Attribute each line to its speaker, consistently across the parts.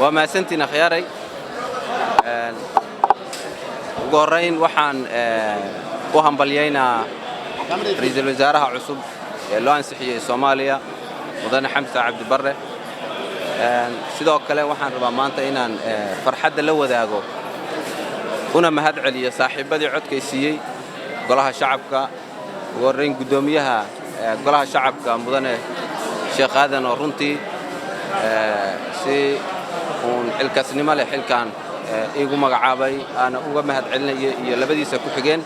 Speaker 1: Waa mahadsantiin, akhyaaray. Ugu horrayn waxaan u hambalyaynaa ra'iisul wasaaraha cusub ee loo ansixiyey Soomaaliya, Mudane Xamse Cabdi Barre. Sidoo kale waxaan rabaa maanta inaan farxadda la wadaago una mahad celiyo saaxiibbadii codkay siiyey Golaha Shacabka, ugu horrayn guddoomiyaha Golaha Shacabka, Mudane Sheekh Aadan, oo runtii si uun xilkaasnimo leh xilkan iigu magacaabay, aana uga mahad celinaya, iyo labadiisa ku xigeen.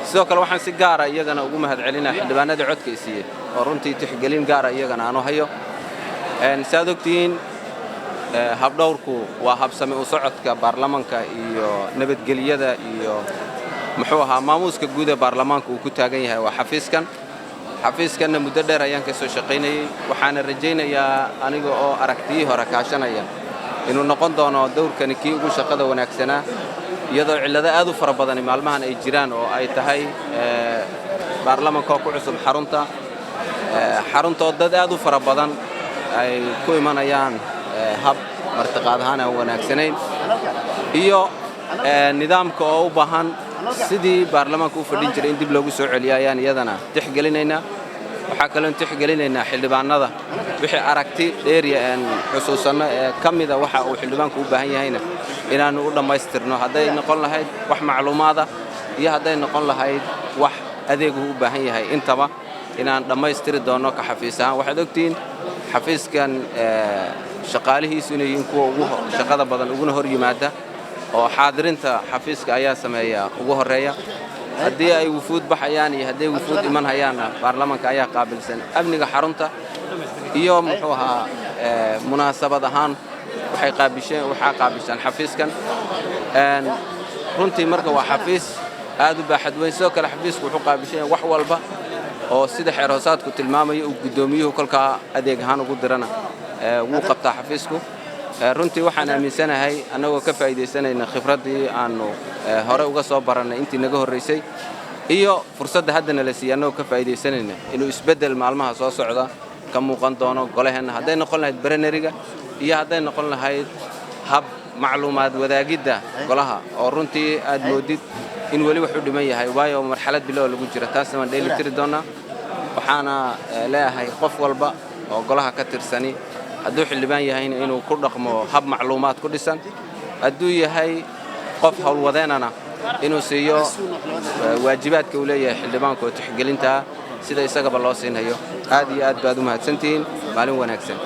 Speaker 1: Sidoo kale waxaan si gaara iyagana ugu mahad celinaya xildhibaanadii codka i siiyey, oo runtii tixgelin gaara iyagana aanu hayo. Si aad ogtihiin, habdhowrku waa habsami u socodka baarlamanka iyo nabadgelyada iyo, muxuu ahaa, maamuuska guud ee baarlamaanka uu ku taagan yahay waa xafiiskan. Xafiiskanna muddo dheer ayaan ka soo shaqaynayey, waxaana rajaynayaa, aniga oo aragtiyihii hore kaashanaya, inuu noqon doono dowrkani kii ugu shaqada wanaagsanaa, iyadoo cillado aad u fara badani maalmahan ay jiraan, oo ay tahay baarlamanka oo ku cusub xarunta, xaruntoo dad aad u fara badan ay ku imanayaan hab martiqaad ahaan aan wanaagsanayn, iyo nidaamka oo u baahan sidii baarlamaanka u fadhin jiray in dib loogu soo celiyo ayaan iyadana tixgelinaynaa. Waxaa kaloon tixgelinaynaa xildhibaanada wixii aragti dheeriya een xusuusanno ee ka mida waxa uu xildhibaanku u baahan yahayna inaannu u dhammaystirno, hadday noqon lahayd wax macluumaada iyo hadday noqon lahayd wax adeeguhu u baahan yahay, intaba inaan dhammaystiri doonno ka xafiis ahaan. Waxaad ogtihiin xafiiskan shaqaalihiisu inay yihiin kuwa ugu shaqada badan uguna hor yimaada, oo xaadirinta xafiiska ayaa sameeya ugu horreeya. Haddii ay wufuud baxayaan iyo hadday wufuud iman hayaanna, baarlamanka ayaa qaabilsan amniga xarunta iyo, muxuu ahaa, munaasabad ahaan waxay qaabisheen, waxaa qaabishaan xafiiskan. Runtii marka waa xafiis aad u baaxad weyn. Sidoo kale xafiisku wuxuu qaabishan wax walba oo sida xeer hoosaadku tilmaamayo uu guddoomiyuhu kolkaa adeeg ahaan ugu dirana wuu qabtaa xafiisku. Runtii waxaan aaminsanahay, annagoo ka faa'iidaysanayna khibraddii aannu hore uga soo barannay intii naga horraysay iyo fursadda haddana la siiyey, annagoo ka faa'iidaysanayna, inuu isbeddel maalmaha soo socda ka muuqan doono golaheenna, hadday noqon lahayd plenary-ga iyo hadday noqon lahayd hab macluumaad wadaagidda golaha, oo runtii aad moodid in weli wax u dhiman yahay, waayo marxalad bilow lagu jira. Taasna waan dheelitiri doonnaa. Waxaana leeyahay qof walba oo golaha ka tirsani, hadduu xildhibaan yahayna inuu ku dhaqmo hab macluumaad ku dhisan, hadduu yahay qof howlwadeenana inuu siiyo waajibaadka uu leeyahay xildhibaanku oo tixgelintaa sida isagaba loo siinhayo. Aad iyo aad baad u mahadsantihiin. Maalin wanaagsan.